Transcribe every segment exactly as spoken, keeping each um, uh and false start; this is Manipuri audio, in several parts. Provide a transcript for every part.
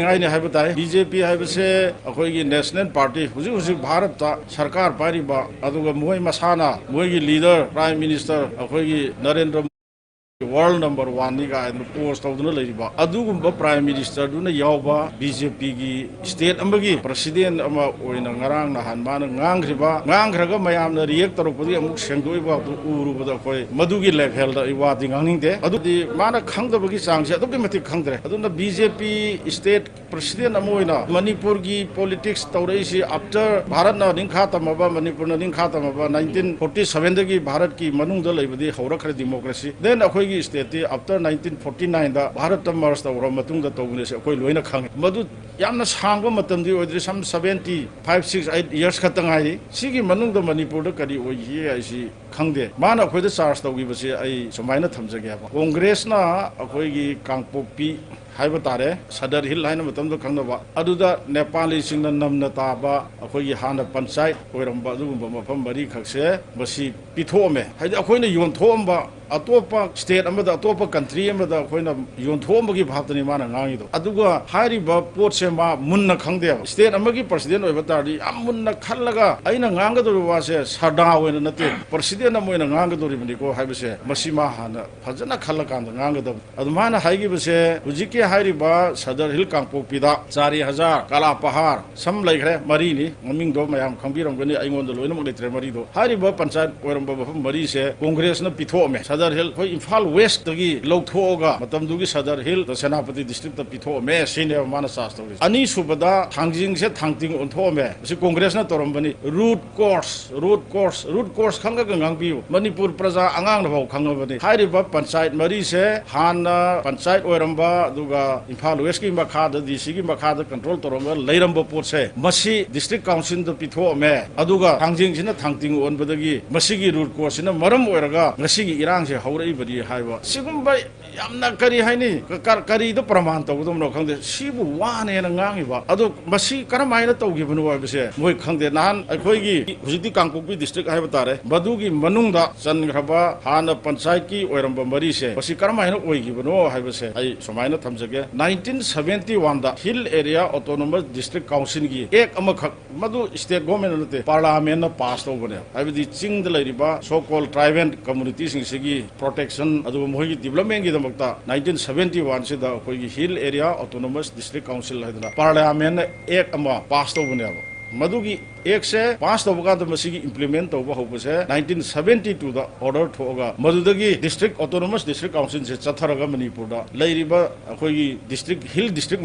ꯉꯥꯏꯅꯤ ꯍꯥꯏꯕ ꯇꯥꯏ꯫ ꯕꯤ ꯖꯦ ꯄꯤ ꯍꯥꯏꯕꯁꯦ ꯑꯩꯈꯣꯏꯒꯤ ꯅꯦꯁꯅꯦꯜ ꯄꯥꯔꯇꯤ, ꯍꯧꯖꯤꯛ ꯍꯧꯖꯤꯛ ꯚꯥꯔꯠꯇ ꯁꯔꯀꯥꯔ ꯄꯥꯏꯔꯤꯕ, ꯑꯗꯨꯒ ꯃꯣꯏ ꯃꯁꯥꯅ ꯃꯣꯏꯒꯤ ꯂꯤꯗꯔ, ꯄ꯭ꯔꯥꯏꯝ ꯃꯤꯅꯤꯁꯇꯔ ꯑꯩꯈꯣꯏꯒꯤ ꯅꯔꯦꯟꯗ꯭ꯔ ꯃꯣꯗꯤ ꯋꯥꯔꯜ ꯅꯝꯕꯔ ꯋꯥꯟꯅꯤ ꯀꯥꯏꯅ ꯄꯣꯁ ꯇꯧꯗꯨꯅ ꯂꯩꯔꯤꯕ ꯑꯗꯨꯒꯨꯝꯕ ꯄ꯭ꯔꯥꯏꯝ ꯃꯤꯅꯤꯁꯇꯔꯗꯨꯅ ꯌꯥꯎꯕ ꯕꯤ ꯖꯦ ꯄꯤꯒꯤ ꯁ꯭ꯇꯦꯠ ꯑꯃꯒꯤ ꯄ꯭ꯔꯁꯤꯗꯦꯟ ꯑꯃ ꯑꯣꯏꯅ ꯉꯔꯥꯡ ꯅꯍꯥꯟ ꯃꯥꯅ ꯉꯥꯡꯈ꯭ꯔꯤꯕ, ꯉꯥꯡꯈ꯭ꯔꯒ ꯃꯌꯥꯝꯅ ꯔꯤꯌꯦꯛ ꯇꯧꯔꯛꯄꯗꯒꯤ ꯑꯃꯨꯛ ꯁꯦꯡꯗꯣꯛꯏꯕ ꯑꯗꯨ ꯎꯔꯨꯕꯗ ꯑꯩꯈꯣꯏ ꯃꯗꯨꯒꯤ ꯂꯦꯚꯦꯜꯗ ꯑꯩ ꯋꯥꯗꯤ ꯉꯥꯡꯅꯤꯡꯗꯦ꯫ ꯑꯗꯨꯗꯤ ꯃꯥꯅ ꯈꯪꯗꯕꯒꯤ ꯆꯥꯡꯁꯦ ꯑꯗꯨꯛꯀꯤ ꯃꯇꯤꯛ ꯈꯪꯗ꯭ꯔꯦ꯫ ꯑꯗꯨꯅ ꯕꯤ ꯖꯦ ꯄꯤ ꯁ꯭ꯇꯦꯠ ꯄ꯭ꯔꯁꯤꯗꯦꯟ ꯑꯃ ꯑꯣꯏꯅ ꯃꯅꯤꯄꯨꯔꯒꯤ ꯄꯣꯂꯤꯇꯤꯛꯁ ꯇꯧꯔꯛꯏꯁꯤ ꯑꯥꯐꯇꯔ ꯚꯥꯔꯠꯅ ꯅꯤꯡꯈꯥ ꯇꯝꯃꯕ, ꯃꯅꯤꯄꯨꯔꯅ ꯅꯤꯡꯈꯥ ꯇꯝꯃꯕ ꯅꯥꯏꯟꯇꯤꯟ ꯐꯣꯔꯇꯤ ꯁꯚꯦꯟꯗꯒꯤ ꯚꯥꯔꯠꯀꯤ ꯃꯅꯨꯡꯗ ꯂꯩꯕꯗꯤ ꯍꯧꯔꯛꯈ꯭ꯔꯦ ꯗꯤꯃꯣꯀ꯭ꯔꯦꯁꯤ꯫ ꯗꯦꯟ ꯑꯩꯈꯣꯏꯒꯤ ꯁ꯭ꯇꯦꯠꯇꯤ ꯑꯥꯐꯇꯔ ꯅꯥꯏꯟꯇꯤꯟ ꯐꯣꯔꯇꯤ ꯅꯥꯏꯟꯗ ꯚꯥꯔꯠꯇ ꯃꯔꯖ ꯇꯧꯈ꯭ꯔꯕ ꯃꯇꯨꯡꯗ ꯇꯧꯕꯅꯦꯁꯦ ꯑꯩꯈꯣꯏ ꯂꯣꯏꯅ ꯈꯪꯉꯤ꯫ ꯃꯗꯨ ꯌꯥꯝꯅ ꯁꯥꯡꯕ ꯃꯇꯝꯗꯤ ꯑꯣꯏꯗ꯭ꯔꯤ, some seventy five, six, eight years ꯈꯛꯇ ꯉꯥꯏꯔꯤ꯫ ꯁꯤꯒꯤ ꯃꯅꯨꯡꯗ ꯃꯅꯤꯄꯨꯔꯗ ꯀꯔꯤ ꯑꯣꯏꯈꯤꯒꯦ ꯍꯥꯏꯁꯤ ꯈꯪꯗꯦ꯫ ꯃꯥꯅ ꯑꯩꯈꯣꯏꯗ ꯆꯥꯔꯖ ꯇꯧꯈꯤꯕꯁꯦ ꯑꯩ ꯁꯨꯃꯥꯏꯅ ꯊꯝꯖꯒꯦ ꯍꯥꯏꯕ, ꯀꯣꯡꯒ꯭ꯔꯦꯁꯅ ꯑꯩꯈꯣꯏꯒꯤ ꯀꯥꯡꯄꯣꯛꯄꯤ ꯍꯥꯏꯕ ꯇꯥꯔꯦ, ꯁꯗꯔ ꯍꯤꯜ ꯍꯥꯏꯅ ꯃꯇꯝꯗ ꯈꯪꯅꯕ, ꯑꯗꯨꯗ ꯅꯦꯄꯥꯂꯤꯁꯤꯡꯅ ꯅꯝꯅ ꯇꯥꯕ ꯑꯩꯈꯣꯏꯒꯤ ꯍꯥꯟꯅ ꯄꯟꯆꯥꯌꯠ ꯑꯣꯏꯔꯝꯕ ꯑꯗꯨꯒꯨꯝꯕ ꯃꯐꯝ ꯃꯔꯤꯈꯛꯁꯦ ꯃꯁꯤ ꯄꯤꯊꯣꯛꯑꯝꯃꯦ꯫ ꯍꯥꯏꯗꯤ ꯑꯩꯈꯣꯏꯅ ꯌꯣꯟꯊꯣꯛꯑꯝꯕ ꯑꯇꯣꯞꯄ ꯁ꯭ꯇꯦꯠ ꯑꯃꯗ, ꯑꯇꯣꯞꯄ ꯀꯟꯇ꯭ꯔꯤ ꯑꯃꯗ ꯑꯩꯈꯣꯏꯅ ꯌꯣꯟꯊꯣꯛꯑꯝꯕꯒꯤ ꯚꯥꯞꯇꯅꯤ ꯃꯥꯅ ꯉꯥꯡꯉꯤꯗꯣ꯫ ꯑꯗꯨꯒ ꯍꯥꯏꯔꯤꯕ ꯄꯣꯠꯁꯦ ꯃꯥ ꯃꯨꯟꯅ ꯈꯪꯗꯦꯕ꯫ ꯁ꯭ꯇꯦꯠ ꯑꯃꯒꯤ ꯄ꯭ꯔꯁꯤꯗꯦꯟ ꯑꯣꯏꯕ ꯇꯥꯔꯗꯤ ꯌꯥꯝ ꯃꯨꯟꯅ ꯈꯜꯂꯒ ꯑꯩꯅ ꯉꯥꯡꯒꯗꯧꯔꯤꯕ ꯋꯥꯁꯦ ꯁꯔꯗꯥ ꯑꯣꯏꯅ ꯅꯠꯇꯦ, ꯄ꯭ꯔꯁꯤꯗꯦꯟ ꯑꯃ ꯑꯣꯏꯅ ꯉꯥꯡꯒꯗꯧꯔꯤꯕꯅꯤꯀꯣ ꯍꯥꯏꯕꯁꯦ ꯃꯁꯤ ꯃꯥ ꯍꯥꯟꯅ ꯐꯖꯅ ꯈꯜꯂꯀꯥꯟꯗ ꯉꯥꯡꯒꯗꯕꯅꯤ꯫ ꯑꯗꯨ ꯃꯥꯅ ꯍꯥꯏꯈꯤꯕꯁꯦ ꯍꯧꯖꯤꯛꯀꯤ ꯍꯥꯏꯔꯤꯕ ꯁꯗꯔ ꯍꯤꯜ ꯀꯥꯡꯄꯣꯛꯄꯤꯗ ꯆꯥꯔꯤ ꯍꯖꯥꯔ, ꯀꯥꯂꯥ ꯄꯍꯥꯔ, ꯁꯝ ꯂꯩꯈ꯭ꯔꯦ ꯃꯔꯤꯅꯤ, ꯃꯃꯤꯡꯗꯣ ꯃꯌꯥꯝ ꯈꯪꯕꯤꯔꯝꯒꯅꯤ, ꯑꯩꯉꯣꯟꯗ ꯂꯣꯏꯅꯃꯛ ꯂꯩꯇ꯭ꯔꯦ ꯃꯔꯤꯗꯣ꯫ ꯍꯥꯏꯔꯤꯕ ꯄꯟꯆꯥꯌꯠ ꯑꯣꯏꯔꯝꯕ ꯃꯐꯝ ꯃꯔꯤꯁꯦ ꯀꯣꯡꯒ꯭ꯔꯦꯁꯅ ꯄꯤꯊꯣꯛꯑꯝꯃꯦ꯫ ꯁꯗꯔ ꯍꯤꯜ, ꯑꯩꯈꯣꯏ ꯏꯝꯐꯥꯜ ꯋꯦꯁꯇꯒꯤ ꯂꯧꯊꯣꯛꯑꯒ ꯃꯇꯝꯗꯨꯒꯤ ꯁꯗꯔ ꯍꯤꯜ ꯁꯦꯅꯥꯄꯇꯤ ꯗꯤꯁꯇ꯭ꯔꯤꯛꯇ ꯄꯤꯊꯣꯛꯑꯝꯃꯦ ꯁꯤꯅꯦꯕ ꯃꯥꯅ ꯆꯥꯔꯖ ꯇꯧꯔꯤꯁꯦ꯫ ꯑꯅꯤꯁꯨꯕꯗ ꯊꯥꯡꯖꯤꯡꯁꯦ ꯊꯥꯡꯇꯤꯡ ꯑꯣꯟꯊꯣꯛꯑꯝꯃꯦ, ꯃꯁꯤ ꯀꯣꯡꯒ꯭ꯔꯦꯁꯅ ꯇꯧꯔꯝꯕꯅꯤ꯫ Root course, root course, root course ꯈꯪꯉꯒ ꯉꯥꯡꯕꯤꯌꯨ꯫ ꯃꯅꯤꯄꯨꯔ ꯄ꯭ꯔꯖꯥ ꯑꯉꯥꯡꯅ ꯐꯥꯎ ꯈꯪꯉꯕꯅꯤ꯫ ꯍꯥꯏꯔꯤꯕ ꯄꯟꯆꯥꯌꯠ ꯃꯔꯤꯁꯦ ꯍꯥꯟꯅ ꯄꯟꯆꯥꯌꯠ ꯑꯣꯏꯔꯝꯕ, ꯑꯗꯨꯒ ꯏꯝꯐꯥꯜ ꯋꯦꯁꯀꯤ ꯃꯈꯥꯗ, ꯗꯤ ꯁꯤꯒꯤ ꯃꯈꯥꯗ ꯀꯟꯇ꯭ꯔꯣꯜ ꯇꯧꯔꯝꯃꯒ ꯂꯩꯔꯝꯕ ꯄꯣꯠꯁꯦ ꯃꯁꯤ ꯗꯤꯁꯇ꯭ꯔꯤꯛ ꯀꯥꯎꯟꯁꯤꯜꯗ ꯄꯤꯊꯣꯛꯑꯝꯃꯦ꯫ ꯑꯗꯨꯒ ꯊꯥꯡꯖꯤꯡꯁꯤꯅ ꯊꯥꯡꯇꯤꯡ ꯑꯣꯟꯕꯗꯒꯤ ꯃꯁꯤꯒꯤ ꯔꯨꯠ ꯀꯣꯔꯁꯁꯤꯅ ꯃꯔꯝ ꯑꯣꯏꯔꯒ ꯉꯁꯤꯒꯤ ꯏꯔꯥꯡꯁꯦ ꯍꯧꯔꯛꯏꯕꯅꯤ ꯍꯥꯏꯕ ꯁꯤꯒꯨꯝꯕ ꯌꯥꯝꯅ ꯀꯔꯤ ꯍꯥꯏꯅꯤ, ꯀ-, ꯀ-, ꯀꯔꯤꯗ ꯄ꯭ꯔꯃꯥꯟ ꯇꯧꯒꯗꯕꯅꯣ ꯈꯪꯗꯦ꯫ ꯁꯤꯕꯨ ꯋꯥꯅꯦꯅ ꯉꯥꯡꯉꯤꯕ꯫ ꯑꯗꯣ ꯃꯁꯤ ꯀꯔꯝꯍꯥꯏꯅ ꯇꯧꯈꯤꯕꯅꯣ ꯍꯥꯏꯕꯁꯦ ꯃꯣꯏ ꯈꯪꯗꯦ꯫ ꯅꯍꯥꯟ ꯑꯩꯈꯣꯏꯒꯤ ꯍꯧꯖꯤꯛꯇꯤ ꯀꯥꯡꯄꯣꯛꯄꯤ ꯗꯤꯁꯇ꯭ꯔꯤꯛ ꯍꯥꯏꯕ ꯇꯥꯔꯦ, ꯃꯗꯨꯒꯤ ꯃꯅꯨꯡꯗ ꯆꯟꯈ꯭ꯔꯕ ꯍꯥꯟꯅ ꯄꯟꯆꯥꯌꯠꯀꯤ ꯑꯣꯏꯔꯝꯕ ꯃꯔꯤꯁꯦ, ꯃꯁꯤ ꯀꯔꯝꯍꯥꯏꯅ ꯑꯣꯏꯈꯤꯕꯅꯣ ꯍꯥꯏꯕꯁꯦ ꯑꯩ ꯁꯨꯃꯥꯏꯅ ꯊꯝꯖꯒꯦ꯫ ꯅꯥꯏꯟꯇꯤꯟ ꯁꯚꯦꯟꯇꯤ ꯋꯥꯟꯗ ꯍꯤꯜ ꯑꯦꯔꯤꯌꯥ ꯑꯣꯇꯣꯅꯣꯃꯁ ꯗꯤꯁꯇ꯭ꯔꯤꯛ ꯀꯥꯎꯟꯁꯤꯜꯒꯤ ꯑꯦꯛ ꯑꯃꯈꯛ, ꯃꯗꯨ ꯁ꯭ꯇꯦꯠ ꯒꯣꯔꯃꯦꯟꯅ ꯅꯠꯇꯦ, ꯄꯥꯔꯂꯥꯃꯦꯟꯅ ꯄꯥꯁ ꯇꯧꯕꯅꯦ꯫ ꯍꯥꯏꯕꯗꯤ ꯆꯤꯡꯗ ꯂꯩꯔꯤꯕ so called tribal community ꯁꯤꯡꯁꯤꯒꯤ ꯄ꯭ꯔꯣꯇꯦꯛꯁꯟ ꯑꯗꯨꯒ ꯃꯈꯣꯏꯒꯤ ꯗꯤꯕ꯭ꯂꯞꯃꯦꯟꯒꯤꯗꯃꯛꯇ ꯅꯥꯏꯟꯇꯤꯟ ꯁꯚꯦꯟꯇꯤ ꯋꯥꯟꯁꯤꯗ ꯑꯩꯈꯣꯏꯒꯤ hill area autonomous district council ꯍꯥꯏꯗꯅ ꯄꯥꯔꯂꯤꯌꯥꯃꯦꯟꯅ ꯑꯦꯛ ꯑꯃ ꯄꯥꯁ ꯇꯧꯕꯅꯦꯕ꯫ ꯃꯗꯨꯒꯤ ꯑꯦꯛꯁꯦ ꯄꯥꯁ ꯇꯧꯕ ꯀꯥꯟꯗ ꯃꯁꯤꯒꯤ ꯏꯝꯄ꯭ꯂꯤꯃꯦꯟ ꯇꯧꯕ ꯍꯧꯕꯁꯦ ꯅꯥꯏꯟꯇꯤꯟ ꯁꯚꯦꯟꯇꯤ ꯇꯨꯗ ꯑꯣꯔꯗꯔ ꯊꯣꯛꯑꯒ ꯃꯗꯨꯗꯒꯤ ꯗꯤꯁꯇ꯭ꯔꯤꯛ ꯑꯣꯇꯣꯅꯣꯃꯁ ꯗꯤꯁꯇ꯭ꯔꯤꯛ ꯀꯥꯎꯟꯁꯤꯜꯁꯦ ꯆꯠꯊꯔꯒ ꯃꯅꯤꯄꯨꯔꯗ ꯂꯩꯔꯤꯕ ꯑꯩꯈꯣꯏꯒꯤ ꯗꯤꯁꯇ꯭ꯔꯤꯛ, ꯍꯤꯜ ꯗꯤꯁꯇ꯭ꯔꯤꯛ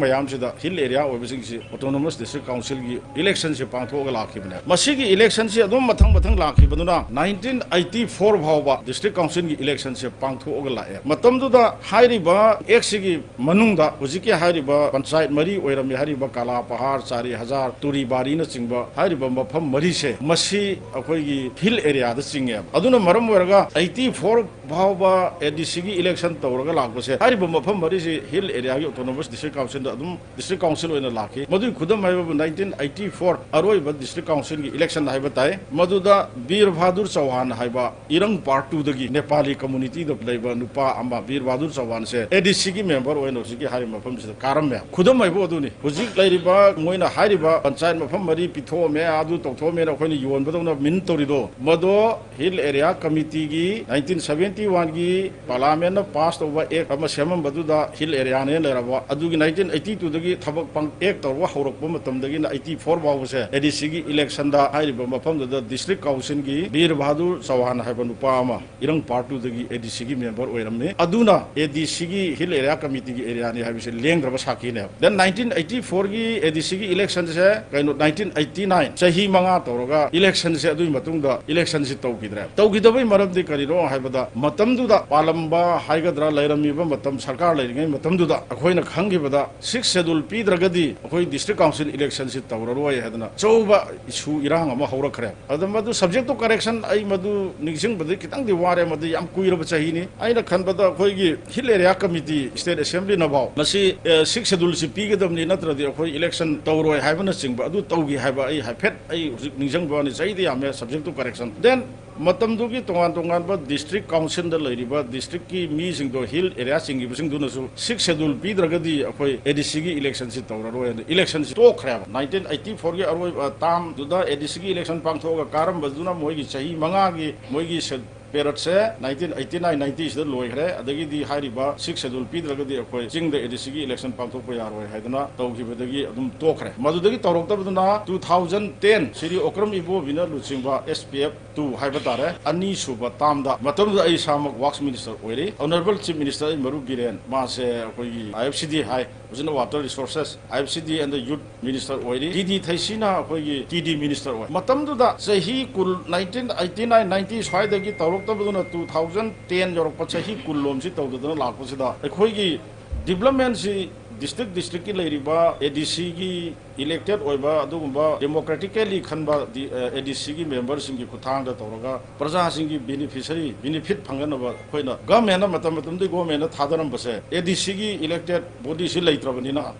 ꯃꯌꯥꯝꯁꯤꯗ, ꯍꯤꯜ ꯑꯦꯔꯤꯌꯥ ꯑꯣꯏꯕꯁꯤꯡꯁꯤ ꯑꯣꯇꯣꯅꯣꯃꯁ ꯗꯤꯁꯇ꯭ꯔꯤꯛ ꯀꯥꯎꯟꯁꯤꯜꯒꯤ ꯏꯂꯦꯛꯁꯟꯁꯦ ꯄꯥꯡꯊꯣꯛꯑꯒ ꯂꯥꯛꯈꯤꯕꯅꯦ꯫ ꯃꯁꯤꯒꯤ ꯏꯂꯦꯛꯁꯟꯁꯤ ꯑꯗꯨꯝ ꯃꯊꯪ ꯃꯊꯪ ꯂꯥꯛꯈꯤꯕꯗꯨꯅ ꯅꯥꯏꯟꯇꯤꯟ ꯑꯩꯠꯇꯤ ꯐꯣꯔ ꯐꯥꯎꯕ ꯗꯤꯁꯇ꯭ꯔꯤꯛ ꯀꯥꯎꯟꯁꯤꯜꯒꯤ ꯏꯂꯦꯛꯁꯟꯁꯦ ꯄꯥꯡꯊꯣꯛꯑꯒ ꯂꯥꯛꯑꯦ꯫ ꯃꯇꯝꯗꯨꯗ ꯍꯥꯏꯔꯤꯕ ꯑꯦꯛꯁꯤꯒꯤ ꯃꯅꯨꯡꯗ ꯍꯧꯖꯤꯛꯀꯤ ꯍꯥꯏꯔꯤꯕ ꯄꯟꯆꯥꯌꯠ ꯃꯔꯤ ꯑꯣꯏꯔꯝꯃꯤ ꯍꯥꯏꯔꯤꯕ ꯀꯥꯂꯥ ꯄꯍꯥꯔ, ꯆꯥꯔꯤ ꯍꯖꯥꯔ, ꯇꯨꯔꯤꯕꯥꯔꯤꯅ ꯆꯤꯡꯕ ꯍꯥꯏꯔꯤꯕ ꯃꯐꯝ ꯃꯔꯤꯁꯦ, ꯃꯁꯤ ꯑꯩꯈꯣꯏꯒꯤ ꯍꯤꯜ ꯑꯦꯔꯤꯌꯥꯗ ꯆꯤꯡꯉꯦꯕ꯫ ꯑꯗꯨꯅ ꯃꯔꯝ ꯑꯣꯏꯔꯒ ꯑꯩꯠꯇꯤ ꯐꯣꯔ ꯐꯥꯎꯕ ꯑꯦ ꯗꯤ ꯁꯤꯒꯤ ꯏꯂꯦꯛꯁꯟ ꯇꯧꯔꯒ ꯂꯥꯛꯄꯁꯦ, ꯍꯥꯏꯔꯤꯕ ꯃꯐꯝ ꯃꯔꯤꯁꯤ ꯍꯤꯜ ꯑꯦꯔꯤꯌꯥꯒꯤ ꯑꯣꯇꯣꯅꯣꯃꯁ ꯗꯤꯁꯇ꯭ꯔꯤꯛ ꯀꯥꯎꯟꯁꯤꯜꯗ ꯑꯗꯨꯝ ꯗꯤꯁꯇ꯭ꯔꯤꯛ ꯀꯥꯎꯟꯁꯤꯜ ꯑꯣꯏꯅ ꯂꯥꯛꯈꯤ꯫ ꯃꯗꯨꯒꯤ ꯈꯨꯗꯝ ꯍꯥꯏꯕꯕꯨ ꯅꯥꯏꯟꯇꯤꯟ ꯑꯩꯠꯇꯤ ꯐꯣꯔ ꯑꯔꯣꯏꯕ ꯗꯤꯁꯇ꯭ꯔꯤꯛ ꯀꯥꯎꯟꯁꯤꯜꯒꯤ ꯏꯂꯦꯛꯁꯟ ꯍꯥꯏꯕ ꯇꯥꯏ꯫ ꯃꯗꯨꯗ ꯕꯤꯔ ꯕꯍꯥꯗꯨꯔ ꯆꯧꯍꯥꯟ ꯍꯥꯏꯕ ꯏꯔꯪ ꯄꯥꯔꯠ ꯇꯨꯗꯒꯤ ꯅꯦꯄꯥꯂꯤ ꯀꯝꯃꯨꯅꯤꯇꯤꯗ ꯂꯩꯕ ꯅꯨꯄꯥ ꯑꯃ, ꯕꯤꯔ ꯕꯍꯥꯗꯨꯔ ꯆꯧꯍꯥꯟꯁꯦ ꯑꯦ ꯗꯤ ꯁꯤꯒꯤ ꯃꯦꯝꯕꯔ ꯑꯣꯏꯅ ꯍꯧꯖꯤꯛꯀꯤ ꯍꯥꯏꯔꯤꯕ ꯃꯐꯝꯁꯤꯗ ꯀꯥꯔꯝꯃꯦ꯫ ꯈꯨꯗꯝ ꯍꯥꯏꯕꯨ ꯑꯗꯨꯅꯤ꯫ ꯍꯧꯖꯤꯛ ꯂꯩꯔꯤꯕ ꯃꯣꯏꯅ ꯍꯥꯏꯔꯤꯕ ꯄꯟꯆꯥꯌꯠ ꯃꯐꯝ ꯃꯔꯤ ꯄꯤꯊꯣꯛꯑꯝꯃꯦ, ꯑꯗꯨ ꯇꯧꯊꯣꯛꯑꯝꯃꯦꯅ ꯑꯩꯈꯣꯏꯅ ꯌꯣꯟꯕꯗꯧꯅ ꯃꯤꯟ ꯇꯧꯔꯤꯗꯣ, ꯃꯗꯣ ꯍꯤꯜ ꯑꯦꯔꯤꯌꯥ ꯀꯃꯤꯇꯤꯒꯤ ꯅꯥꯏꯟꯇꯤꯟ ꯁꯚꯦꯟꯇꯤ ꯋꯥꯟꯒꯤ ꯄꯥꯔꯂꯥꯃꯦꯟꯅ ꯄꯥꯁ ꯇꯧꯕ ꯑꯦꯛ ꯑꯃ ꯁꯦꯝꯃꯝꯕꯗꯨꯗ ꯍꯤꯜ ꯑꯦꯔꯤꯌꯥꯅꯦꯅ ꯂꯩꯔꯕ, ꯑꯗꯨꯒꯤ ꯅꯥꯏꯟꯇꯤꯟ ꯑꯩꯠꯇꯤ ꯇꯨꯗꯒꯤ ꯊꯕꯛ ꯄꯥꯡ-, ꯑꯦꯛ ꯇꯧꯔꯒ ꯍꯧꯔꯛꯄ ꯃꯇꯝꯗꯒꯤꯅ ꯑꯩꯠꯇꯤ ꯐꯣꯔ ꯐꯥꯎꯕꯁꯦ ꯑꯦ ꯗꯤ ꯁꯤꯒꯤ ꯏꯂꯦꯛꯁꯟꯗ ꯍꯥꯏꯔꯤꯕ ꯃꯐꯝꯗꯨꯗ ꯗꯤꯁꯇ꯭ꯔꯤꯛ ꯀꯥꯎꯟꯁꯤꯜꯒꯤ ꯕꯤꯔ ꯕꯍꯥꯗꯨꯔ ꯆꯧꯍꯥꯟ ꯍꯥꯏꯕ ꯅꯨꯄꯥ ꯑꯃ ꯏꯔꯪ ꯄꯥꯔꯠ ꯇꯨꯗꯒꯤ ꯑꯦ ꯗꯤ ꯁꯤꯒꯤ ꯃꯦꯝꯕꯔ ꯑꯣꯏꯔꯝꯃꯤ꯫ ꯑꯗꯨꯅ ꯑꯦ ꯗꯤ ꯁꯤꯒꯤ ꯍꯤꯜ ꯑꯦꯔꯤꯌꯥ ꯀꯃꯤꯇꯤꯒꯤ ꯑꯦꯔꯤꯌꯥꯅꯤ ꯍꯥꯏꯕꯁꯦ ꯂꯦꯡꯗ꯭ꯔꯕ ꯁꯥꯈꯤꯅꯦꯕ꯫ Then ꯅꯥꯏꯟꯇꯤꯟ ꯑꯩꯠꯇꯤ ꯐꯣꯔꯒꯤ ꯑꯦ ꯗꯤ ꯁꯤꯒꯤ ꯏꯂꯦꯛꯁꯟꯁꯦ ꯀꯩꯅꯣ, ꯅꯥꯏꯟꯇꯤꯟ ꯑꯩꯠꯇꯤ ꯅꯥꯏꯟ ꯆꯍꯤ ꯃꯉꯥ ꯇꯧꯔꯒ election ꯁꯦ, ꯑꯗꯨꯒꯤ ꯃꯇꯨꯡꯗ election ꯁꯤ ꯇꯧꯈꯤꯗ꯭ꯔꯦ꯫ ꯇꯧꯈꯤꯗꯕꯒꯤ ꯃꯔꯝꯗꯤ ꯀꯔꯤꯅꯣ ꯍꯥꯏꯕꯗ, ꯃꯇꯝꯗꯨꯗ ꯄꯥꯜꯂꯝꯕ ꯍꯥꯏꯒꯗ꯭ꯔꯥ, ꯂꯩꯔꯝꯃꯤꯕ ꯃꯇꯝ, ꯁꯔꯀꯥꯔ ꯂꯩꯔꯤꯉꯩ ꯃꯇꯝꯗꯨꯗ ꯑꯩꯈꯣꯏꯅ ꯈꯪꯈꯤꯕꯗ, Sixth Schedule ꯄꯤꯗ꯭ꯔꯒꯗꯤ ꯑꯩꯈꯣꯏ district council election ꯁꯤ ꯇꯧꯔꯔꯣꯏ ꯍꯥꯏꯗꯅ ꯑꯆꯧꯕ issue, ꯏꯔꯥꯡ ꯑꯃ ꯍꯧꯔꯛꯈ꯭ꯔꯦ꯫ ꯑꯗ ꯃꯗꯨ subject to correction, ꯑꯩ ꯃꯗꯨ ꯅꯤꯡꯁꯤꯡꯕꯗꯤ ꯈꯤꯇꯪꯗꯤ ꯋꯥꯔꯦ, ꯃꯗꯨ ꯌꯥꯝ ꯀꯨꯏꯔꯕ ꯆꯍꯤꯅꯤ꯫ ꯑꯩꯅ ꯈꯟꯕꯗ ꯑꯩꯈꯣꯏꯒꯤ Hill Area Committee, State Assembly ꯅꯐꯥꯎ ꯃꯁꯤ, ꯑ, Sixth Schedule ꯁꯤ ꯄꯤꯒꯗꯕꯅꯤ, ꯅꯠꯇ꯭ꯔꯗꯤ ꯑꯩꯈꯣꯏ election ꯇꯧꯔꯣꯏ ꯍꯥꯏꯕꯅꯆꯤꯡꯕ ꯑꯗꯨ ꯇꯧꯈꯤ ꯍꯥꯏꯕ ꯑꯩ ꯍꯥꯏꯐꯦꯠ, ꯑꯩ ꯍꯧꯖꯤꯛ ꯅꯤꯡꯁꯤꯡꯕ ꯋꯥꯅꯤ, ꯆꯍꯤꯗꯤ ꯌꯥꯝꯃꯦ, subject to correction꯫ Then ꯃꯇꯝꯗꯨꯒꯤ ꯇꯣꯉꯥꯟ ꯇꯣꯉꯥꯟꯕ district council ꯗ ꯂꯩꯔꯤꯕ district ꯀꯤ ꯃꯤꯁꯤꯡꯗꯣ, Hill Area ꯆꯤꯡꯈꯤꯕꯁꯤꯡꯗꯨꯅꯁꯨ Sixth Schedule ꯄꯤꯗ꯭ꯔꯒꯗꯤ ꯑꯩꯈꯣꯏ A D C ꯒꯤ election ꯁꯤ ꯇꯧꯔꯔꯣꯏ ꯍꯥꯏꯅ election ꯁꯤ ꯇꯣꯛꯈ꯭ꯔꯦꯕ꯫ Nineteen eighty four ꯒꯤ ꯑꯔꯣꯏꯕ, ꯑ, term ꯗꯨꯗ A D C ꯒꯤ election ꯄꯥꯡꯊꯣꯛꯑꯒ ꯀꯥꯔꯝꯕꯗꯨꯅ ꯃꯣꯏꯒꯤ ꯆꯍꯤ ꯃꯉꯥꯒꯤ ꯃꯣꯏꯒꯤ ꯁꯦ-, period ꯁꯦ nineteen eighty nine ninety ꯁꯤꯗ ꯂꯣꯏꯈ꯭ꯔꯦ꯫ ꯑꯗꯒꯤꯗꯤ ꯍꯥꯏꯔꯤꯕ Sixth Schedule ꯄꯤꯗ꯭ꯔꯒꯗꯤ ꯑꯩꯈꯣꯏ ꯆꯤꯡꯗ A D C ꯒꯤ election ꯄꯥꯡꯊꯣꯛꯄ ꯌꯥꯔꯣꯏ ꯍꯥꯏꯗꯅ ꯇꯧꯈꯤꯕꯗꯒꯤ ꯑꯗꯨꯝ ꯇꯣꯛꯈ꯭ꯔꯦ꯫ ꯃꯗꯨꯗꯒꯤ ꯇꯧꯔꯛꯇꯕꯗꯨꯅ two thousand ten Shri Okram ꯏꯕꯣꯕꯤꯅ ꯂꯨꯆꯤꯡꯕ S P F two ꯍꯥꯏꯕ ꯇꯥꯔꯦ, ꯑꯅꯤꯁꯨꯕ term ꯗ, ꯃꯇꯝꯗꯨꯗ ꯑꯩ ꯏꯁꯥꯃꯛ Works Minister ꯑꯣꯏꯔꯤ, Honourable Chief Minister ꯑꯩ ꯃꯔꯨꯞ ꯕꯤꯔꯦꯟ, ꯃꯥꯁꯦ ꯑꯩꯈꯣꯏꯒꯤ I F C D ꯍꯥꯏ, ꯍꯧꯖꯤꯛꯅ Water Resources, I F C D and the Youth Minister ꯑꯣꯏꯔꯤ꯫ ꯇꯤ ꯗꯤ ꯊꯩꯁꯤꯅ ꯑꯩꯈꯣꯏꯒꯤ T D Minister ꯑꯣꯏ꯫ ꯃꯇꯝꯗꯨꯗ ꯆꯍꯤ ꯀꯨꯟ, nineteen eighty nine ninety ꯁ꯭ꯋꯥꯏꯗꯒꯤ ꯇꯧꯔꯛꯇꯕꯗꯨꯅ two thousand ten ꯌꯧꯔꯛꯄ, ꯆꯍꯤ ꯀꯨꯟ ꯂꯣꯝꯁꯤ ꯇꯧꯗꯗꯅ ꯂꯥꯛꯄꯁꯤꯗ, ꯑꯩꯈꯣꯏꯒꯤ development ꯁꯤ district district ꯀꯤ ꯂꯩꯔꯤꯕ A D C ꯒꯤ elected ꯑꯣꯏꯕ ꯑꯗꯨꯒꯨꯝꯕ democratically ꯈꯟꯕ ꯗꯤ-, ꯑ, A D C ꯒꯤ member ꯁꯤꯡꯒꯤ ꯈꯨꯠꯊꯥꯡꯗ ꯇꯧꯔꯒ ꯄ꯭ꯔꯖꯥꯁꯤꯡꯒꯤ beneficiary, benefit ꯐꯪꯅꯅꯕ ꯑꯩꯈꯣꯏꯅ government ꯅ, ꯃꯇꯝ ꯃꯇꯝꯗꯨꯒꯤ government ꯅ ꯊꯥꯗꯔꯝꯕꯁꯦ, A D C ꯒꯤ elected body ꯁꯤ ꯂꯩꯇ꯭ꯔꯕꯅꯤꯅ,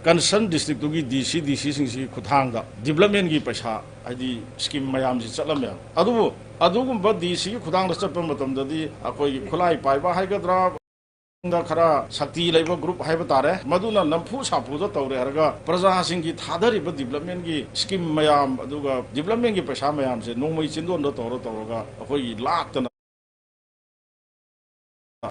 concern district ꯇꯨꯒꯤ D C, D C ꯁꯤꯡꯁꯤꯒꯤ ꯈꯨꯠꯊꯥꯡꯗ development ꯀꯤ ꯄꯩꯁꯥ, ꯍꯥꯏꯗꯤ scheme ꯃꯌꯥꯝꯁꯤ ꯆꯠꯂꯝꯃꯦꯕ꯫ ꯑꯗꯨꯕꯨ ꯑꯗꯨꯒꯨꯝꯕ D C ꯒꯤ ꯈꯨꯠꯊꯥꯡꯗ ꯆꯠꯄ ꯃꯇꯝꯗꯗꯤ ꯑꯩꯈꯣꯏꯒꯤ ꯈꯨꯠꯂꯥꯏ ꯄꯥꯏꯕ ꯍꯥꯏꯒꯗ꯭ꯔꯥ, ꯗ ꯈꯔ ꯁꯛꯇꯤ ꯂꯩꯕ group ꯍꯥꯏꯕ ꯇꯥꯔꯦ, ꯃꯗꯨꯅ ꯅꯝꯐꯨ ꯁꯥꯐꯨꯗ ꯇꯧꯔꯦ ꯍꯥꯏꯔꯒ ꯄ꯭ꯔꯖꯥꯁꯤꯡꯒꯤ ꯊꯥꯗꯔꯤꯕ development ꯀꯤ scheme ꯃꯌꯥꯝ, ꯑꯗꯨꯒ development ꯀꯤ ꯄꯩꯁꯥ ꯃꯌꯥꯝꯁꯦ ꯅꯣꯡꯃꯩ ꯆꯤꯟꯗꯣꯟꯗ ꯇꯧꯔ ꯇꯧꯔꯒ ꯑꯩꯈꯣꯏꯒꯤ ꯂꯥꯛꯇꯅ,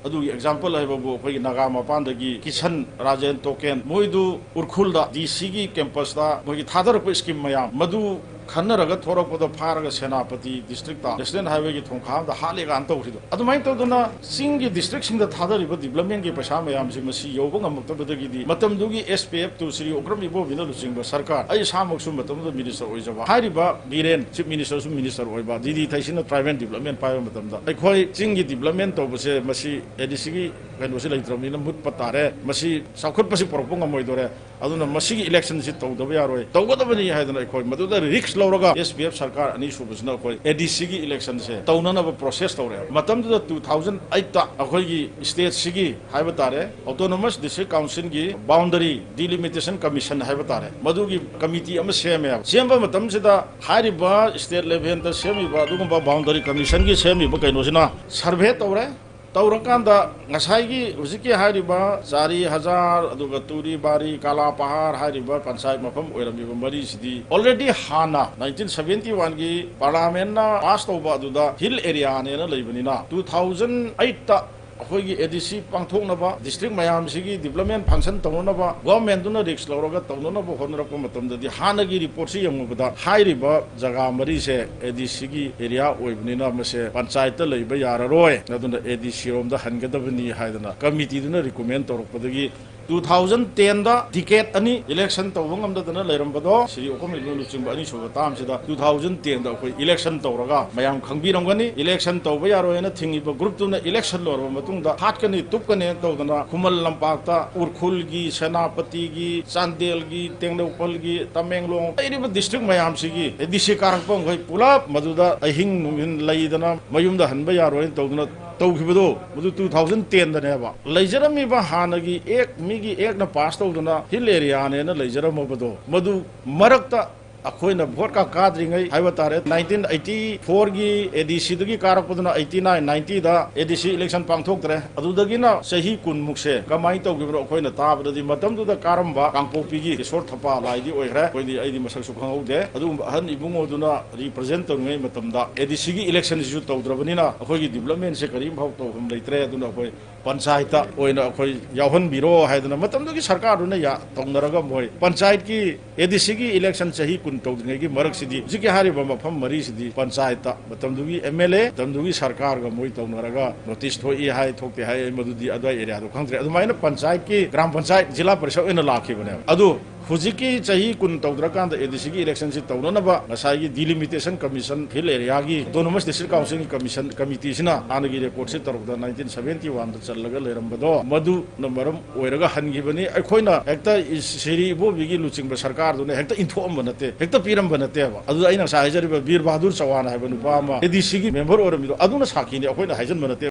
ꯑꯗꯨꯒꯤ example ꯍꯥꯏꯕꯕꯨ ꯑꯩꯈꯣꯏꯒꯤ ꯅꯥꯒꯥ ꯃꯄꯥꯟꯗꯒꯤ ꯀꯤꯁꯟ ꯔꯥꯖꯦꯟ ꯇꯣꯀꯦꯟ, ꯃꯣꯏꯗꯨ ꯎꯔꯈꯨꯜꯗ D C ꯒꯤ campus ꯇ ꯃꯣꯏꯒꯤ ꯊꯥꯗꯔꯛꯄ scheme ꯃꯌꯥꯝ ꯃꯗꯨ ꯈꯟꯅꯔꯒ ꯊꯣꯔꯛꯄꯗ ꯐꯥꯔꯒ ꯁꯦꯅꯥꯄꯇꯤ ꯗꯤꯁꯇ꯭ꯔꯤꯛꯇ ꯅꯦꯁꯅꯦꯜ ꯍꯥꯏꯋꯦꯒꯤ ꯊꯣꯡꯈꯥ ꯑꯃꯗ ꯍꯥꯠꯂꯦ ꯀꯥꯏꯅ ꯇꯧꯈ꯭ꯔꯤꯗꯣ꯫ ꯑꯗꯨꯃꯥꯏꯅ ꯇꯧꯗꯅ ꯆꯤꯡꯒꯤ ꯗꯤꯁꯇ꯭ꯔꯤꯛꯁꯤꯡꯗ ꯊꯥꯗꯔꯤꯕ ꯗꯤꯕ꯭ꯂꯞꯃꯦꯟꯒꯤ ꯄꯩꯁꯥ ꯃꯌꯥꯝꯁꯤ ꯃꯁꯤ ꯌꯧꯕ ꯉꯝꯃꯛꯇꯕꯗꯒꯤꯗꯤ ꯃꯇꯝꯗꯨꯒꯤ S P F two Shri Okram ꯏꯕꯣꯕꯤꯅ ꯂꯨꯆꯤꯡꯕ ꯁꯔꯀꯥꯔ, ꯑꯩ ꯏꯁꯥꯃꯛꯁꯨ ꯃꯇꯝꯗꯨꯗ ꯃꯤꯅꯤꯁꯇꯔ ꯑꯣꯏꯖꯕ, ꯍꯥꯏꯔꯤꯕ ꯕꯤꯔꯦꯟ ꯆꯤꯐ ꯃꯤꯅꯤꯁꯇꯔꯁꯨ ꯃꯤꯅꯤꯁꯇꯔ ꯑꯣꯏꯕ, ꯗꯤ ꯗꯤ ꯊꯩꯁꯤꯅ ꯇ꯭ꯔꯥꯏꯕꯦꯜ ꯗꯤꯕ꯭ꯂꯞꯃꯦꯟ ꯄꯥꯏꯕ ꯃꯇꯝꯗ ꯑꯩꯈꯣꯏ ꯆꯤꯡꯒꯤ ꯗꯤꯕ꯭ꯂꯞꯃꯦꯟ ꯇꯧꯕꯁꯦ ꯃꯁꯤ A D Cꯒꯤ ꯀꯩꯅꯣꯁꯤ ꯂꯩꯇ꯭ꯔꯕꯅꯤꯅ ꯃꯨꯠꯄ ꯇꯥꯔꯦ, ꯃꯁꯤ ꯆꯥꯎꯈꯠꯄꯁꯤ ꯄꯨꯔꯛꯄ ꯉꯝꯃꯣꯏꯗꯣꯔꯦ, ꯑꯗꯨꯅ ꯃꯁꯤꯒꯤ ꯏꯂꯦꯛꯁꯟꯁꯤ ꯇꯧꯗꯕ ꯌꯥꯔꯣꯏ, ꯇꯧꯒꯗꯕꯅꯤ ꯍꯥꯏꯗꯅ ꯑꯩꯈꯣꯏ ꯃꯗꯨꯗ ꯔꯤꯁꯛ ꯂꯧꯔꯒ S P F ꯁꯔꯀꯥꯔ ꯑꯅꯤꯁꯨꯕꯁꯤꯅ ꯑꯩꯈꯣꯏ A D Cꯒꯤ ꯏꯂꯦꯛꯁꯟꯁꯦ ꯇꯧꯅꯅꯕ ꯄ꯭ꯔꯣꯁꯦꯁ ꯇꯧꯔꯦ꯫ ꯃꯇꯝꯗꯨꯗ two thousand eightꯇ ꯑꯩꯈꯣꯏꯒꯤ ꯁ꯭ꯇꯦꯠꯁꯤꯒꯤ ꯍꯥꯏꯕ ꯇꯥꯔꯦ, Autonomous District Councilꯒꯤ Boundary Delimitation Commission ꯍꯥꯏꯕ ꯇꯥꯔꯦ, ꯃꯗꯨꯒꯤ ꯀꯃꯤꯇꯤ ꯑꯃ ꯁꯦꯝꯃꯦꯕ꯫ ꯁꯦꯝꯕ ꯃꯇꯝꯁꯤꯗ ꯍꯥꯏꯔꯤꯕ ꯁ꯭ꯇꯦꯠ ꯂꯦꯚꯦꯜꯗ ꯁꯦꯝꯃꯤꯕ ꯑꯗꯨꯒꯨꯝꯕ ꯕꯥꯎꯟꯗꯔꯤ ꯀꯃꯤꯁꯟꯒꯤ ꯁꯦꯝꯃꯤꯕ ꯀꯩꯅꯣꯁꯤꯅ ꯁꯔꯚꯦ ꯇꯧꯔꯦ꯫ ꯇꯧꯔꯀꯥꯟꯗ ꯉꯁꯥꯏꯒꯤ ꯍꯧꯖꯤꯛꯀꯤ ꯍꯥꯏꯔꯤꯕ ꯆꯥꯔꯤ ꯍꯖꯥꯔ, ꯑꯗꯨꯒ ꯇꯨꯔꯤ ꯕꯥꯔꯤ, ꯀꯥꯂꯥ ꯄꯍꯥꯔ ꯍꯥꯏꯔꯤꯕ ꯄꯟꯆꯥꯌꯠ ꯃꯐꯝ ꯑꯣꯏꯔꯝꯃꯤꯕ ꯃꯔꯤꯁꯤꯗꯤ already ꯍꯥꯟꯅ nineteen seventy oneꯒꯤ ꯄꯥꯔꯂꯥꯃꯦꯟꯅ ꯄꯥꯁ ꯇꯧꯕ ꯑꯗꯨꯗ ꯍꯤꯜ ꯑꯦꯔꯤꯌꯥꯅꯦꯅ ꯂꯩꯕꯅꯤꯅ, two thousand eightꯇ ꯑꯩꯈꯣꯏꯒꯤ A D C ꯄꯥꯡꯊꯣꯛꯅꯕ, ꯗꯤꯁꯇ꯭ꯔꯤꯛ ꯃꯌꯥꯝꯁꯤꯒꯤ ꯗꯤꯕ꯭ꯂꯞꯃꯦꯟ ꯐꯪꯁꯟ ꯇꯧꯅꯅꯕ ꯒꯣꯔꯃꯦꯟꯗꯨꯅ ꯔꯤꯛꯁ ꯂꯧꯔꯒ ꯇꯧꯅꯅꯕ ꯍꯣꯠꯅꯔꯛꯄ ꯃꯇꯝꯗꯗꯤ, ꯍꯥꯟꯅꯒꯤ ꯔꯤꯄꯣꯔꯠꯁꯤ ꯌꯦꯡꯉꯨꯕꯗ ꯍꯥꯏꯔꯤꯕ ꯖꯒꯥ ꯃꯔꯤꯁꯦ A D Cꯒꯤ ꯑꯦꯔꯤꯌꯥ ꯑꯣꯏꯕꯅꯤꯅ ꯃꯁꯦ ꯄꯟꯆꯥꯌꯠꯇ ꯂꯩꯕ ꯌꯥꯔꯔꯣꯏ, ꯑꯗꯨꯅ A D Cꯔꯣꯝꯗ ꯍꯟꯒꯗꯕꯅꯤ ꯍꯥꯏꯗꯅ ꯀꯃꯤꯇꯤꯗꯨꯅ ꯔꯤꯀꯣꯃꯦꯟ ꯇꯧꯔꯛꯄꯗꯒꯤ two thousand tenꯗ ꯗꯤꯀꯦꯠ ꯑꯅꯤ ꯏꯂꯦꯛꯁꯟ ꯇꯧꯕ ꯉꯝꯗꯗꯅ ꯂꯩꯔꯝꯕꯗꯣ, ꯁ꯭ꯔꯤ ꯑꯣꯀꯝ ꯏꯕꯣꯕꯤꯅ ꯂꯨꯆꯤꯡꯕ ꯑꯅꯤꯁꯨꯕ ꯇꯥꯝꯁꯤꯗ two thousand tenꯗ ꯑꯩꯈꯣꯏ ꯏꯂꯦꯛꯁꯟ ꯇꯧꯔꯒ, ꯃꯌꯥꯝ ꯈꯪꯕꯤꯔꯝꯒꯅꯤ, ꯏꯂꯦꯛꯁꯟ ꯇꯧꯕ ꯌꯥꯔꯣꯏꯅ ꯊꯤꯡꯉꯤꯕ ꯒ꯭ꯔꯨꯞꯇꯨꯅ ꯏꯂꯦꯛꯁꯟ ꯂꯣꯏꯔꯕ ꯃꯇꯨꯡꯗ ꯍꯥꯠꯀꯅꯤ ꯇꯨꯞꯀꯅꯤ ꯇꯧꯗꯅ ꯈꯨꯃꯟ ꯂꯝꯄꯥꯛꯇ ꯎꯈ꯭ꯔꯨꯜꯒꯤ, ꯁꯦꯅꯥꯄꯇꯤꯒꯤ, ꯆꯥꯟꯗꯦꯜꯒꯤ, ꯇꯦꯡꯅꯧꯄꯜꯒꯤ, ꯇꯃꯦꯡꯂꯣꯡ ꯂꯩꯔꯤꯕ ꯗꯤꯁꯇ꯭ꯔꯤꯛ ꯃꯌꯥꯝꯁꯤꯒꯤ A D C ꯀꯥꯔꯛꯄ ꯃꯈꯩ ꯄꯨꯂꯞ ꯃꯗꯨꯗ ꯑꯍꯤꯡ ꯅꯨꯡꯊꯤꯜ ꯂꯩꯗꯅ ꯃꯌꯨꯝꯗ ꯍꯟꯕ ꯌꯥꯔꯣꯏꯅ ꯇꯧꯗꯅ ꯇꯧꯈꯤꯕꯗꯣ, ꯃꯗꯨ two thousand tenꯗꯅꯦꯕ꯫ ꯂꯩꯖꯔꯝꯃꯤꯕ ꯍꯥꯟꯅꯒꯤ ꯑꯦꯛ, ꯃꯤꯒꯤ ꯑꯦꯛꯅ ꯄꯥꯁ ꯇꯧꯗꯅ ꯍꯤꯜ ꯑꯦꯔꯤꯌꯥꯅꯦꯅ ꯂꯩꯖꯔꯝꯃꯕꯗꯣ, ꯃꯗꯨ ꯃꯔꯛꯇ ꯑꯩꯈꯣꯏꯅ ꯚꯣꯠꯀ ꯀꯥꯗ꯭ꯔꯤꯉꯩ ꯍꯥꯏꯕ ꯇꯥꯔꯦ, nineteen eighty fourꯒꯤ A D Cꯗꯒꯤ ꯀꯥꯔꯛꯄꯗꯨꯅ eighty nine ninetyꯗ A D C ꯏꯂꯦꯛꯁꯟ ꯄꯥꯡꯊꯣꯛꯇ꯭ꯔꯦ꯫ ꯑꯗꯨꯗꯒꯤꯅ ꯆꯍꯤ ꯀꯨꯟꯃꯨꯛꯁꯦ ꯀꯃꯥꯏꯅ ꯇꯧꯈꯤꯕꯅꯣ ꯑꯩꯈꯣꯏꯅ ꯇꯥꯕꯗꯗꯤ, ꯃꯇꯝꯗꯨꯗ ꯀꯥꯔꯝꯕ ꯀꯥꯡꯄꯣꯛꯄꯤꯒꯤ ꯀꯤꯁꯣꯔ ꯊꯄꯥ ꯂꯥꯏꯗꯤ ꯑꯣꯏꯈ꯭ꯔꯦ, ꯑꯩꯈꯣꯏꯗꯤ, ꯑꯩꯗꯤ ꯃꯁꯛꯁꯨ ꯈꯪꯍꯧꯗꯦ꯫ ꯑꯗꯨꯒꯨꯝꯕ ꯑꯍꯟ ꯏꯕꯨꯡꯉꯣꯗꯨꯅ ꯔꯤꯄ꯭ꯔꯖꯦꯟ ꯇꯧꯔꯤꯉꯩ ꯃꯇꯝꯗ A D Cꯒꯤ ꯏꯂꯦꯛꯁꯟꯁꯤꯁꯨ ꯇꯧꯗ꯭ꯔꯕꯅꯤꯅ ꯑꯩꯈꯣꯏꯒꯤ ꯗꯤꯕ꯭ꯂꯞꯃꯦꯟꯁꯦ ꯀꯔꯤꯝ ꯐꯥꯎ ꯇꯧꯐꯝ ꯂꯩꯇ꯭ꯔꯦ꯫ ꯑꯗꯨꯅ ꯑꯩꯈꯣꯏ ꯄꯟꯆꯥꯌꯠꯇ ꯑꯣꯏꯅ ꯑꯩꯈꯣꯏ ꯌꯥꯎꯍꯟꯕꯤꯔꯣ ꯍꯥꯏꯗꯅ ꯃꯇꯝꯗꯨꯒꯤ ꯁꯔꯀꯥꯔꯗꯨꯅ ꯌꯥ-, ꯇꯧꯅꯔꯒ ꯃꯣꯏ ꯄꯟꯆꯥꯌꯠꯀꯤ, ꯑꯦ ꯗꯤ ꯁꯤꯒꯤ ꯏꯂꯦꯛꯁꯟ ꯆꯍꯤ ꯀꯨꯟ ꯇꯧꯗ꯭ꯔꯤꯉꯩꯒꯤ ꯃꯔꯛꯁꯤꯗꯤ ꯍꯧꯖꯤꯛꯀꯤ ꯍꯥꯏꯔꯤꯕ ꯃꯐꯝ ꯃꯔꯤꯁꯤꯗꯤ ꯄꯟꯆꯥꯌꯠꯇ ꯃꯇꯝꯗꯨꯒꯤ ꯑꯦꯝ ꯑꯦꯜ ꯑꯦ, ꯃꯇꯝꯗꯨꯒꯤ ꯁꯔꯀꯥꯔꯒ ꯃꯣꯏ ꯇꯧꯅꯔꯒ ꯅꯣꯇꯤꯁ ꯊꯣꯛꯏ ꯍꯥꯏ, ꯊꯣꯛꯇꯦ ꯍꯥꯏ, ꯑꯩ ꯃꯗꯨꯗꯤ ꯑꯗꯨꯋꯥꯏ ꯑꯦꯔꯤꯌꯥꯗꯣ ꯈꯪꯗ꯭ꯔꯦ꯫ ꯑꯗꯨꯃꯥꯏꯅ ꯄꯟꯆꯥꯌꯠꯀꯤ, ꯒ꯭ꯔꯥꯝ ꯄꯟꯆꯥꯌꯠ, ꯖꯤꯂꯥ ꯄꯔꯤꯁꯠ ꯑꯣꯏꯅ ꯂꯥꯛꯈꯤꯕꯅꯦꯕ꯫ ꯑꯗꯨ ꯍꯧꯖꯤꯛꯀꯤ ꯆꯍꯤ ꯀꯨꯟ ꯇꯧꯗ꯭ꯔꯀꯥꯟꯗ ꯑꯦ ꯗꯤ ꯁꯤꯒꯤ ꯏꯂꯦꯛꯁꯟꯁꯤ ꯇꯧꯅꯅꯕ ꯉꯁꯥꯏꯒꯤ ꯗꯤꯂꯤꯃꯤꯇꯦꯁꯟ ꯀꯃꯤꯁꯟ, ꯍꯤꯜ ꯑꯦꯔꯤꯌꯥꯒꯤ ꯑꯣꯇꯣꯅꯣꯃꯁ ꯗꯤꯁꯇ꯭ꯔꯤꯛ ꯀꯥꯎꯟꯁꯤꯜꯒꯤ ꯀꯃꯤꯁꯟ, ꯀꯃꯤꯇꯤꯁꯤꯅ ꯍꯥꯟꯅꯒꯤ ꯔꯦꯀꯣꯔꯠꯁꯦ ꯇꯧꯔꯛꯄꯗ ꯅꯥꯏꯟꯇꯤꯟ ꯁꯚꯦꯟꯇꯤ ꯋꯥꯟꯗ ꯆꯜꯂꯒ ꯂꯩꯔꯝꯕꯗꯣ ꯃꯗꯨꯅ ꯃꯔꯝ ꯑꯣꯏꯔꯒ ꯍꯟꯈꯤꯕꯅꯤ꯫ ꯑꯩꯈꯣꯏꯅ ꯍꯦꯛꯇ ꯁꯤꯔꯤ ꯏꯕꯣꯕꯤꯒꯤ ꯂꯨꯆꯤꯡꯕ ꯁꯔꯀꯥꯔꯗꯨꯅ ꯍꯦꯛꯇ ꯏꯟꯊꯣꯛꯑꯝꯕ ꯅꯠꯇꯦꯕ꯫ ꯑꯗꯨꯗ ꯑꯩꯅ ꯉꯁꯥꯏ ꯍꯥꯏꯖꯔꯤꯕ ꯕꯤꯔ ꯕꯍꯥꯗꯨꯔ ꯆꯧꯍꯥꯟ ꯍꯥꯏꯕ ꯅꯨꯄꯥ ꯑꯃ ꯑꯦ ꯗꯤ ꯁꯤꯒꯤ ꯃꯦꯝꯕꯔ ꯑꯣꯏꯔꯝꯃꯤꯗꯣ ꯑꯗꯨꯅ ꯁꯥꯈꯤꯅꯤ, ꯑꯩꯈꯣꯏꯅ ꯍꯥꯏꯖꯟꯕ ꯅꯠꯇꯦ꯫